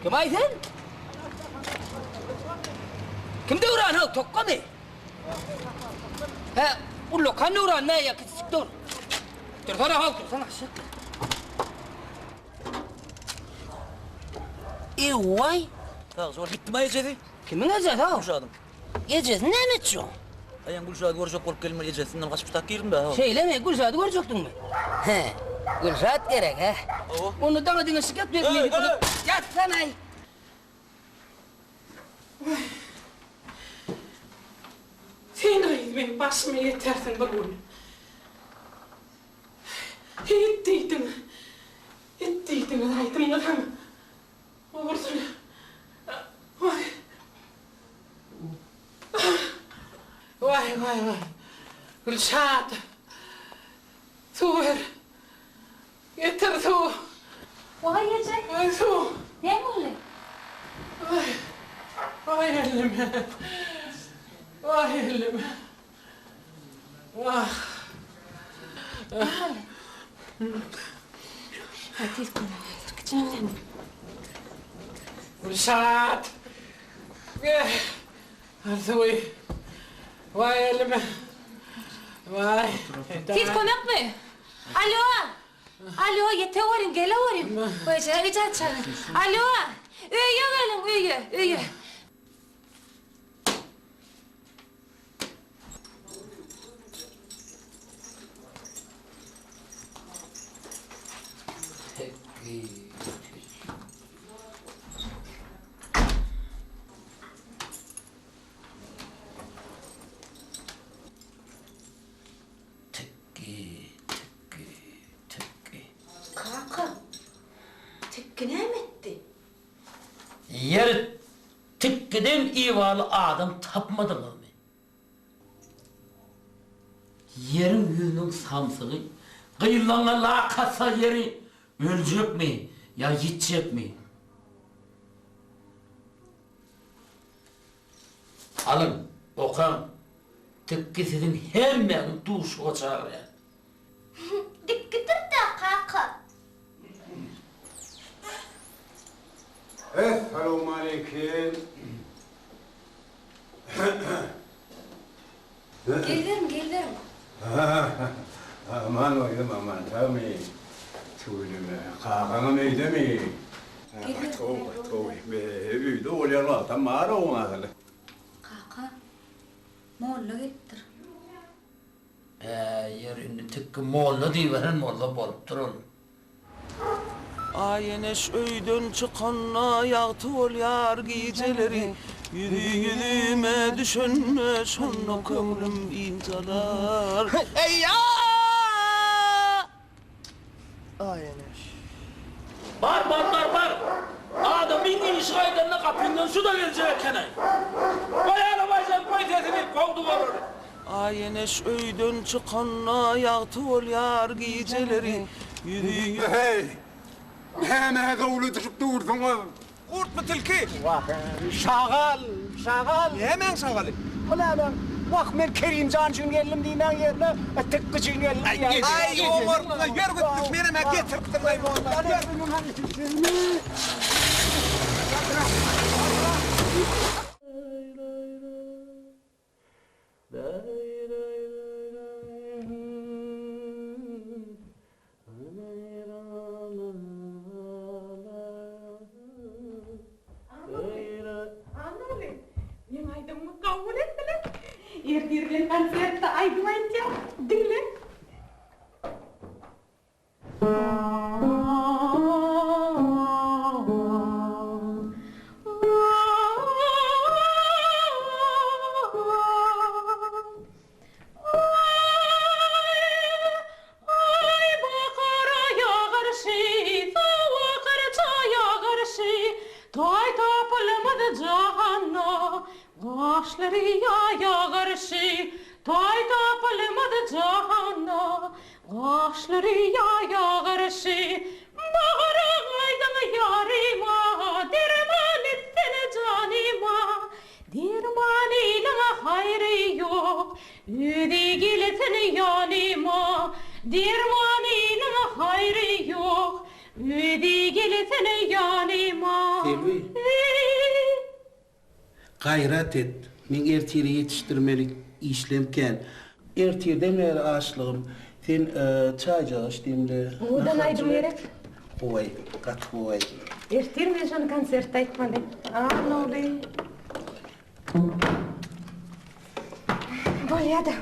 Kim-aý sen? Kim Döwran how, tokgamy? Hä, ullakan Döwran nä ýa kiçijik Döwran? Dursana how, dursana aşak. Ewaý! Sag bol, gitdimi ejesi? Kimiň ejesi how? Gülşadyň. Ejesi näme etjek? Aýam Gülşady görjek bolup geldim, ejesinden gaçyp tak girdim-dä how. Şeýlemi, Gülşady görjekdiňmi? Hä, Gülşat gerek, hä? Hawa. Onda daňa diňe şykat berip, ýatsana-aý! Waý. Sen gyz meň başyma ýetersiň bir gün. It diýdiň. It diýdiňiz aýdymyňyzam. Ogursyny. Waý. Waý, waý, waý. Gülşat. Suw ber. Getir suw. Waý eje. Waý suw. Näme boldy? Waý. Waý ellime. Waý ellime. Wah. Näme boldy? Aý tiz kömek getir kiçiňden. Gülşat. Gel. Al suwy. Waý elime. Waý. Tiz kömekmi? Alo! Alo, ýeteweriň, geleweriň. Eje, eje çagyr. Alo! Öýe geliň, öýe, öýe. Tikgi, tikgi, tikgi. Kaka, tikgi näme etdi? Ýeri, tikgiden ibaly adam tapmadyňyzmy? Ýeriň ýüzüniň samsygy gyýylanda lak atsa ýeri öljekmi ýa ýitjekmi? Alyň, okaň, Tikgi siziň hemmäňizi duşuga çagyrýar. Dikgidir-dä, kaka. Essalawmaleýkim. Geliberiň, geliberiň. Aman oglum, aman, sagmy? Tüweleme, kakaňam öýdemi? Gaty gowy, gaty gowy. Öýde bolýan wagtam bar-ow asyl. Kaka, molla gelipdir. Hä, ýeri indi tikgi molla diýiberen bolsa bolupdyr ol. Aý eneş öýden çykanda ýagty bolýar gijeleri Ýüzi ýüzüme düşende şonda köňlüm ynjalar. Aý eneş. Bar bar bar bar. Adamyň işi gaýdanda gapyňdan şu-da geljek eken-aý. Goý alabaý sen goý sesini, kowduk olary. Aý eneş öýden çykanda ýagty bolýar gijeleri Ýüzi Heý! Nämä zowladyşyp dursuňyz? Gurtmy tilki? Wah, şagal, şagal. Nämäň şagaly? O nämäň? Wah, men Kerimjan üçin geldim diýmäň ýerine, Tikgi üçin geldim diýýäň. Aý, oňartma, ýör gitdik, menem-ä getiripdim-aý molla, ýör. Annaguly, meň aýdymymy kabul etdiler. Ertir men konsertde aýdym aýtýan. Diňle. Gaşlary ýaýa garşy Bagara gaýdyň ýaryma, Derman etsene janyma. Derman iliň haýry ýok, Özi gelsin ýanyma. Derman iliň haýry ýok, Özi gelsin ýanyma. Selbi. Gaýrat et. Meň ertire ýetişdirmeli işlem kän. Ertirden bäri açlygym. Sen çaýjak iç diýimde. Owadan aýdym gerek. Gowy aýdym. Gaty gowy aýdym. Ertir men şony konsertde aýtmaly. Annaguly. Bolýa-da.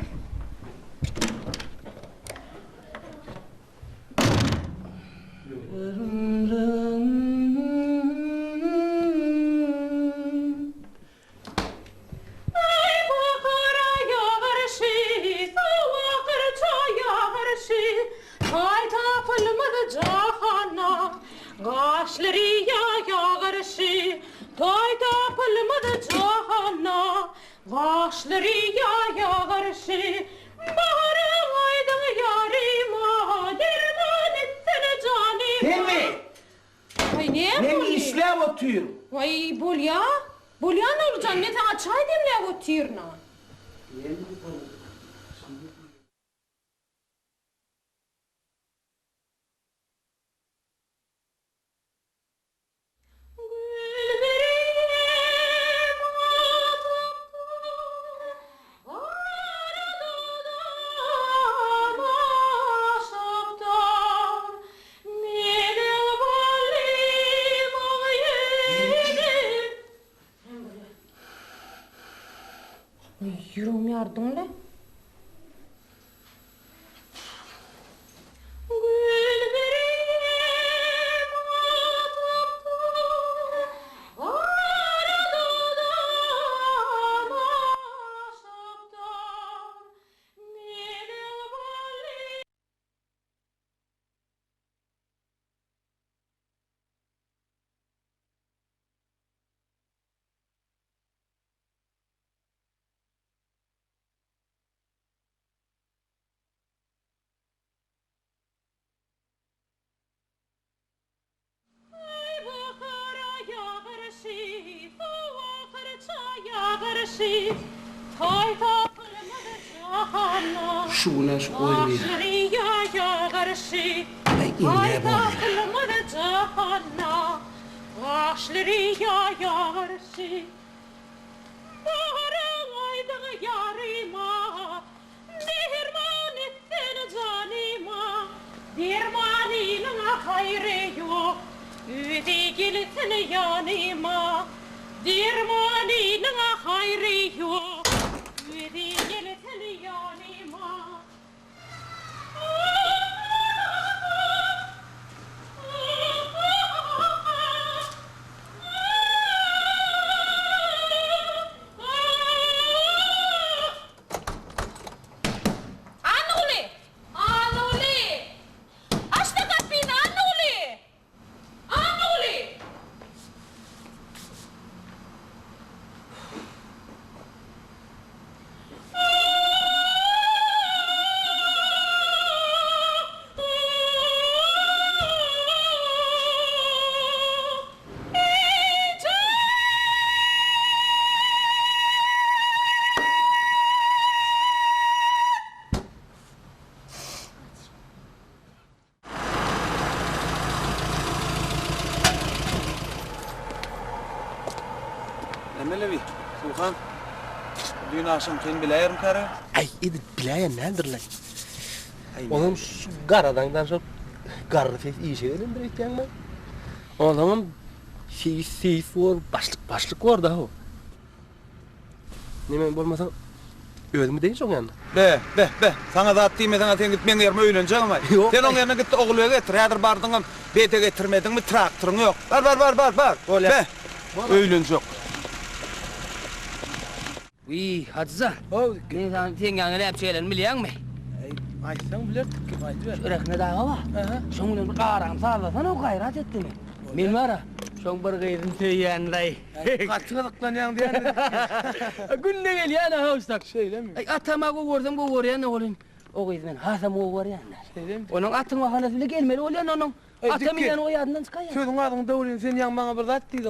Aý bahara ýagyşy, sowuk gyrça ýagyşy, Taý tapylmaz jahana, gaşlary ýaýa garşy, Taý tapylmaz jahana, gaşlary ýaýa garşy, Baharyň aýdyň ýaryma, derman etsene janyma. Hemme! Waý näme Men boldy? işläp otyryn. Waý bolýa. Bolýa Nurjan men saňa çaý demläp otyryn-a. Gül bereýin atypdyr, gara dodam aşypdyr. Meniň balymyň ýüzi. Ýüregimi ýardyň-la. Gül birim atypdyr, gara dodam aşypdyr. Meniň balym. Aý bahara ýagyrşy, sowuk gyrça ýagyrşy, Taý tapylmaz jahanda, Şu gün-ä şu goýun ýer. Gaşlary ýagyrşy, Aý, indi Taý boldy. tapylmaz jahanda, Gaşlary ýagyrşy. Baharyň aýdyň ýaryma, Derman etsene janyma, Dermanynyň haýry ýok, Özi gelsin ýanyma. Dermanynyň haýry ýok, Özi gelsin ýanyma. Annaguly! Annaguly! Aç-da gapyny, Annaguly! Annaguly! Näme bi, Suhan? Düýn agşamkyny biläýerin-käre? Aý, edil biläýen däldir-le. Onam şu garadan şol garry ses işe gelendir öýtýäňmi? Onsoňam seýis seýis bor, başlyk başlyk bor-da ho. Neme bolmasa özüm gideýin şoň ýanyna. Be, be, be, saňa zat diýmeseň-ä sen git meň ýerime öýlenjegem-aý. Ýok. Sen oň ýerine git-de Ogulbegi getir. Häzir bardyňam bede getirmediňmi, traktoryň ýok. Bar, bar, bar, bar, bar. Bolýa. Be, öýlenjek. Wiý, Hajyja. How, Men saňa seň ýanyňa näme gelenimi bilýäňmi? Eý, aýtsaň bilerdik kim, aýdyber. Şu Rehmet aga bar. Aha. Şoň bilen bir araňy sazlasana, gaýrat etdimi? Men bar-a, şoň bir gyzyny söýýän-laý. Gaty gyzyklanýaň diýýän. Günde gelýän-ä howsak. Şeýlemi? Aý, atama gowy görsem gowy görýän-de welin, o gyzy men hasam gowy görýän-dä. Şeýlemi? Onuň atyň bahanasy bile gelmeli bolýan onuň. Eý, Ata Dikgi, münýän o ýadyndan çykaýýar. Sözüň agzyňda welin, sen ýaňy maňa bir zat diýdiň.